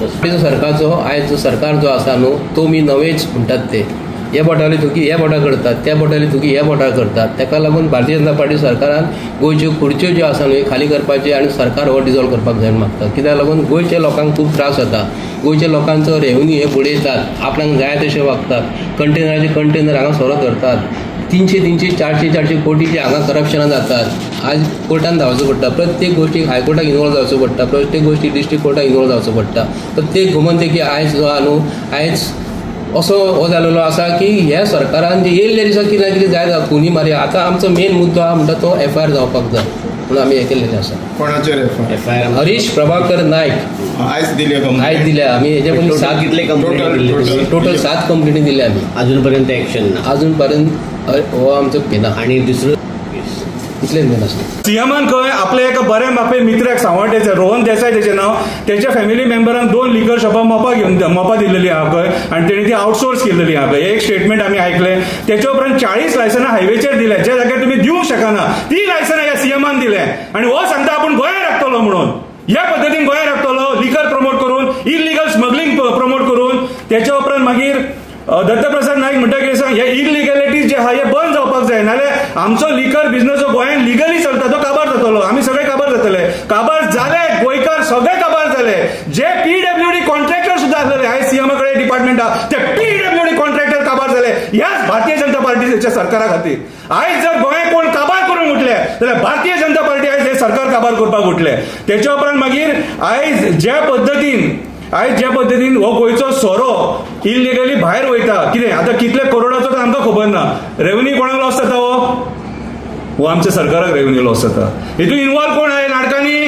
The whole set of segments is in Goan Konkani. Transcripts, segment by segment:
सरकारचो आयज सरकार जो आसा न्हू तो मी नवेच म्हणटात ते हे बोटाले थुकी हे बोटा करतात, त्या बोटाले थुकी हे बोटा करतात. ताका लागून भारतीय जनता पार्टी सरकारान गोंयच्यो खुर्च्यो ज्यो आसा न्हू खाली करपाचे आनी सरकार हो डिजॉल्व करपाक जाय मागता. कित्याक लागून गोंयच्या लोकांक खूब त्रास जाता. गोंयच्या लोकांचो रेवन्यू हे बुडयतात, आपणाक जाय तशें वागतात, कंटेनराचे कंटेनर हांगा सोरो धरतात, 300-300, 400-400 कोटीचे हांगा करप्शनां जातात. आज कोर्टान धांवचो पडटा, प्रत्येक गोश्टीक हायकोर्टाक इनवॉल्व जावचो पडटा, प्रत्येक गोश्टीक डिस्ट्रिक्ट कोर्टाक इनवॉल्व जावचो पडटा. प्रत्येक गोमंतकी आयज जो आहा न्हू आयज असो हो जालेलो आसा की ह्या सरकारान जे येयल्ले दिसा कितें ना कितें जायत खुनी मारी. आतां आमचो मेन मुद्दो आहा म्हणटा तो एफआयआर जावपाक जाय म्हणून आमी हें केल्लें आसा. कोणाचेर एफआयआर? हरीश प्रभाकर नायक. आयज दिल्या आयज दिल्या आमी. हेजे पयलीं 7 कितले कंप्लेनी? टोटल 7 कंप्लेनी दिल्या आमी. अजून पर्यंत एक्शन ना? अजून पर्यंत हो आमचो घेना. आनी दुसरो इतलेच मेन आसलें. सीएमान खंय आपल्या एका बऱ्या मापे मित्राक सांवड्डेचे रोहन देसाय तेचें नांव, तेच्या फॅमिली मेंबरांक 2 लिकर शॉपां मोपा घेवन मोपा दिल्लेली आहा खंय आनी तेणी ती आउटसोर्स केल्लेली आहा खंय. एक स्टेटमेंट आमी आयकलें. तेच्या उपरांत 40 लायसनां हायवेचेर दिल्या, ज्या जाग्यार तुमी दिवंक शकना ती लायसनां ह्या सीएमान दिल्या आनी हो सांगता आपूण गोंया राखतलो म्हणून. ह्या पद्दतीन गोंया राखतलो लिकर प्रमोट करून, इलिगल स्मगलिंग प्रमोट करून. तेच्या उपरांत मागीर दत्तप्रसाद नायक म्हणटा कितें सांग, हे इलिगॅलिटीज जे आहा हे बंद जावपाक जाय, नाल्यार आमचो लिकर बिझनस जो गोंयांत लिगली चलता तो काबार जातलो. आमी सगळे काबार जातले. काबार जाले गोंयकार सगळे काबार जाले. जे पीडब्ल्यूडी कॉन्ट्रॅक्टर सुद्दां आसलेले आयज सीएमा कडेन डिपार्टमेंट आहा ते पीडब्ल्यूडी कॉन्ट्रॅक्टर काबार जाले ह्याच भारतीय जनता पार्टीच्या सरकारा खातीर. आयज जर गोंय कोण काबार करूंक उठले जाल्यार भारतीय जनता पार्टी आयज हे सरकार काबार करपाक उठले. तेच्या उपरांत मागीर आयज ज्या पद्दतीन हो गोंयचो सोरो इलिगली भायर वयता, कितें आतां कितले करोडाचो तर आमकां खबर ना. रेवन्यू कोणाक लॉस जाता? हो आमच्या सरकाराक रेवन्यू लॉस जाता. हितून इनवॉल्व कोण आहे नाटकांनी?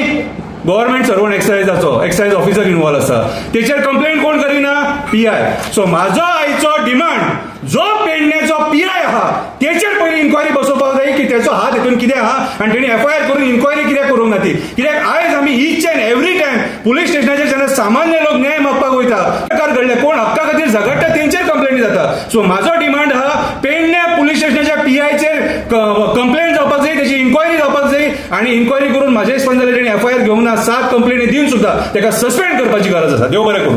गव्हर्मेंट सर्वंट एक्सायजाचो एक्सायज ऑफिसर इनवॉल्व आसा. तेचेर कंप्लेंट कोण करिना? पीआय. सो म्हाजो आयचो डिमांड, जो पेडण्याचो पीआय आहा तेचेर पयलीं इन्क्वायरी बसोवपाक जाय की तेचो हात हितून कितें आहा आनी तेणी एफआयआर करून इन्क्वायरी कित्याक करूंक ना ती. कित्याक आयज आमी each and every time police स्टेशनाचेर जेन्ना सामान्य लोक न्याय मागपाक वयता, प्रकार घडले कोण हक्का खातीर झगडटा तेंचेर कंप्लेनी जाता. सो म्हाजो डिमांड आहा पेडण्या पुलीस स्टेशनाच्या पीआयचेर कंप्लेंट जावपाक जाय, तेची इन्क्वायरी जावपाक जाय आनी इन्क्वायरी करून म्हाज्या हिसपान जाल्यार तेणी एफआयआर घेवंक ना. 7 कंप्लेनी दिवन सुद्दां तेका सस्पेंड करपाची गरज आसा. देव बरें करूं.